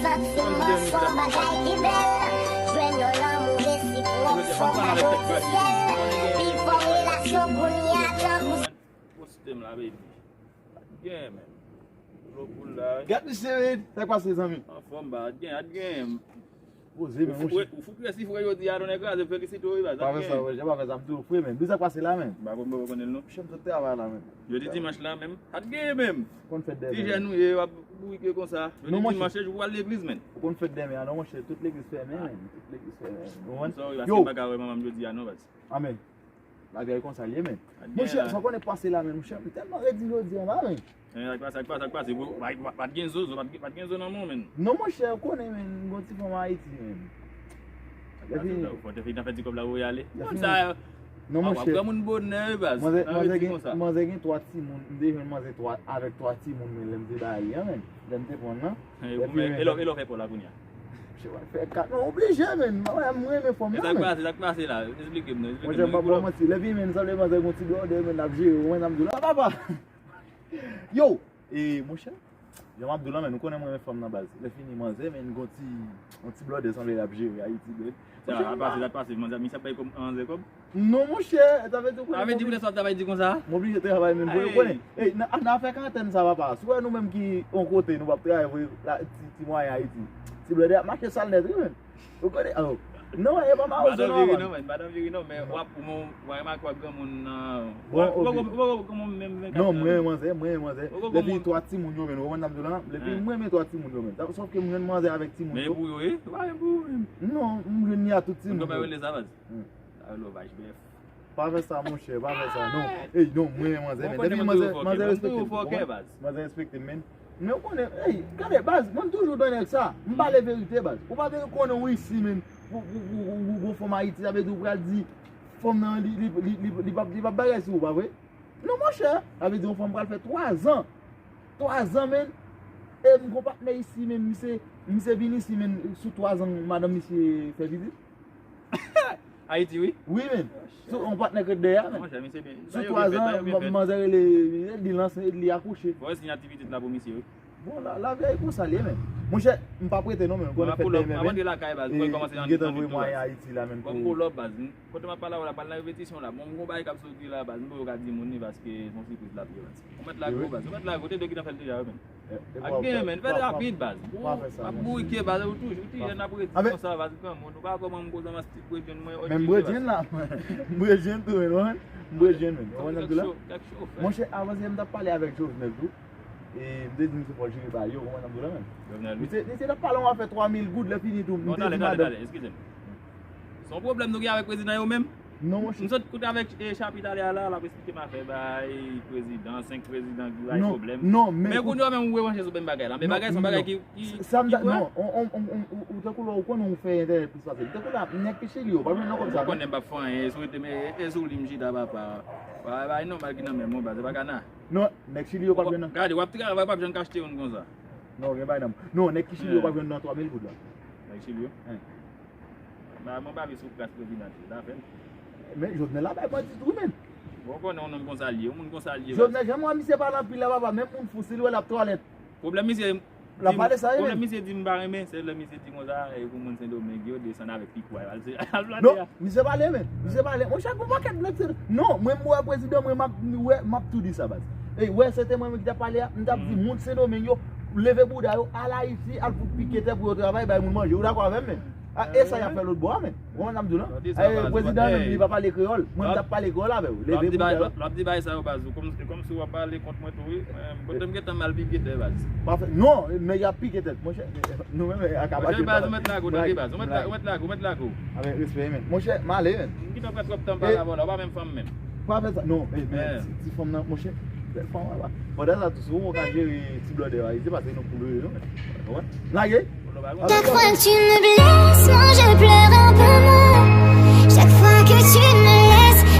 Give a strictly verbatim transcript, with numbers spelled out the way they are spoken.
Santiman se yon bagay ki bèl. Jwenn yon lanmou resipwòk se yon kado di syèl. Viv yon relasyon kounye a tankou Poste m la, baby. Gad gen, men. Lo pou la, wi. Gad misye, men. Sa k pase, zanmi? Anfòm, ba, gad gen, gad gen. Poze, men, monchè. Ou fout resi fre jodi a, tonnè kraze, felisite w, wi, ba. Pa fè sa, monchè, pa fè sa, m tou fre, men. Di sa k pase la, men. M pa konn, m pa konnen l, non. Monchè, m sot travay la, men. Jodi dimanch la, menm. Gad gen, menm. Konn fèt dèyè. Ti jèn ou ye, w ap bourike konsa. Jodi dimanch, se jou pou al legliz, menm. Ou konn fèt dèyè, non, monchè, tout legliz fèmen, men. Tout legliz fèmen. Ou konprann? Yo. M pa ka wè manman m jodi a, non, baz. Amen. Lavi a e konsa l ye, men. Monchè, sa w konnen k pase la, men, monchè, m tèlman redi jodi a la, men. Sa k pase, sa k pase, sa k pase? Pa t gen zo, zo, pa t gen zo nan men w, men. Non, monchè, ou konnen, men, m gon ti fanm Ayiti, men. Epi. Fò te fè ti kòb la voye ale. Moun sa yo. Non, monchè. Granmoun bonè, wi, baz. Manzè gen twa timoun, m te jwenn manzè avèk twa timoun, men, lè m te ba li a, men. Lè m te pran l, non. E ou menm, e lè w fè pa w la kounye a? Misye pral fè kat. Non, oblije, men. Mwen, mwen renmen fanm nan, men. E sa k pase, sa k pase la? Esplike m, non. Esplike m. Monchè, m p ap ba w manti. Lè vini, men, sanble manzè gon ti blòdè, men, l ap jere w, men, n ap di w la, papa. Yo! E, monchè, jan m ap di w la, men, ou konnen mwen renmen fanm nan baz. Lè fini, manzè, men, gon ti, gon ti blòdè sanble l ap jere Ayiti, men. Sa pase, sa pase. Manzè, misye ap bay kòb, manzè kòb. Non, monchè, sa vle di ou konnen. Sa vle di ou lè sa w travay di konsa? M oblije travay, men, pou yo konnen. Ey, nan afè karantèn sa, papa, si w wè nou menm ki yon kote, nou p ap travay, voye ti mwayen Ayiti. Ti blòdè ap mache sal nèt, wi, men. Ou konnen, oh. Non, e pa mawozo non, man. Madan viri non, men, madan viri non, men w ap, w ap remake w ap granmoun nan. Ou poko, ou poko granmoun menm vennkat. Non, mwen, manzè, mwen, manzè. Lè fini twa timoun yo, men, ou konprann sa m di w la? Lè fini mwen, men twa timoun yo, men. Sòf ke mwen, manzè avèk timoun yo. Men e pou yo, e? Se pa menm pou ou, menm. Non, m jwenn li a tout timoun yo. Mwen konn pa rele sa, baz. Sa yo love H B F. Pa fè sa, monchè, pa fè sa, non. Ey, non, mwen, manzè, men. Depi manzè, manzè respekte m, manzè respekte m, men. Men ou konnen, ey, gade, baz, mwen m toujou dan nèg sa. M pale verite, baz. Ou pa te konnen ou isi, men. Ou, ou, ou, ou, ou gon fanm Ayiti, sa vle di ou pral di fanm nan, li, li, li, li, li p ap, li p ap bagay sou ou, pa vre? Non, monchè, sa vle di yon fanm pral fè twa zan. Twa zan, men. E m gon patnè isi, men, misye, misye vin isi, men, sou twa zan, madanm misye fè pitit. Ayiti, wi. Wi, men. Sou yon patnè k ret dèyè a, men. Sou twa zan, manzè rele, li lanse, li akouche. Fò yo siy ti pitit la pou misye, wi. Bon, lavi a e konsa l ye, men. Monchè, m p ap rete non, men. M konnen fèt dèyè, men. M gentan voye mwayen Ayiti la, men. Kòm pou lòt baz, kote m ap pale avè w la, pral nan repetisyon la. Bon, m gon bagay k ap soti la, baz. M poko ka di moun li paske se yon sipriz l ap ye, baz. Ou mèt lage w, baz. Ou mèt lage w. Te de ki t ap fè l deja, wi, men. Ak gen, men, fè l rapid, baz. Ou ap bourike, baz. Ou toujou, ou ti jèn ap redi konsa, baz. Granmoun, ou pa kòman m koz anmas ti bredjenn mwen. Menm bredjenn la, m bredjenn tou, men, ou konprann? M bredjenn, men. Ou konprann sa m di w la? Monchè, avan yè m t ap pale avèk Jovenel tou. E m te di misye fò l jere bagay yo, ou konprann sa m di w la, men? Jovenel, wi. Misye, misye t ap pale yon afè twa mil goud, lè fini tou, m te di madanm. Non, talè, talè, talè, eskize m. Se yon pwoblèm nou gen avèk prezidan yo menm? Non, monchè. M sot koute avèk e, Chapi talè a la, l ap esplike m afè bay prezidan, senk prezidan ki bay pwoblèm. Non, men kounye a menm ou rebranche sou menm bagay la. Men bagay se yon bagay ki, ki, ki kwa? Non, ou tankou lè ou konnen ou fè entènèt plis pase m. Tankou la, nèg ki Chili yo, pa jwenn nan kòb sa. Ou konnen m p ap fè anyen, e sou rete, men e sou li m chita, papa. Bay nòmal ki nan men m, baz, se pa kana. Non, nèg Chili yo p ap jwenn nan. Gade, w ap travay, w ap janm ka achte youn konsa. Non, gen bay nan. Non, nèg ki Chili yo p ap jwenn nan twa mil goud la. Nèg Chili yo? Ba, mwen pa vle sou plas prezidan, se zafè l. Men, Jovenel la bay bandi tou, men. Bon, ou konnen yon nonm konsa l ye, yon moun konsa l ye. Jovenel, janm wè misye pale anpil la, papa, menm moun fou, si l wè l ap twalèt. Pwoblèm misye, l ap pale sa, pwoblèm misye di m pa renmen, se lè misye di konsa, e pou moun Sendomeng yo desann avèk pikwa, al se, al plante a. Non, misye pale, men. Misye pale. Monchè, gon pakèt nèg se, non, mwen, m wè prezidan, mwen, m ap, wè, m ap tou di sa, baz. Ey, wè, se te mwen, mwen ki t ap pale a, m t ap di moun Sendomeng yo, leve bouda yo, al Ayiti, al fout pike tè pou yo travay, bay moun manje. Ou dakò avè m, men? A, e sa y ap fè lòt bò a, men. Ou konprann sa m di w lan? Prezidan menm, li pa pale kreyòl. Mwen, m t ap pale kreyòl avè w. Leve bouda yo. L ap di bagay sa yo, baz. Kòm, kòmsi w ap pale kont mwen tou, wi. Kote m gentan m al pike tè, baz. Non, men y ap pike tèt, monchè. Nou menm, a ka pase. Monchè, baz, ou mèt lage w, tande, baz. Ou mèt lage w, ou mèt lage w. Avèk respè, men. Monchè, m ale, men. M gentan pran twòp tan m pale avè w la, ou pa menm fanm menm. Pa fè sa. Non, men, ti, ti fanm nan, monchè. Bèl fanm, papa. Pandan sa tou, si w ka jere ti blòdè a, se pa se nou pou lwe, non. Ou konprann? Lage. Chaque fois que tu me blesses, moi je pleure un peu moins. Chaque fois que tu me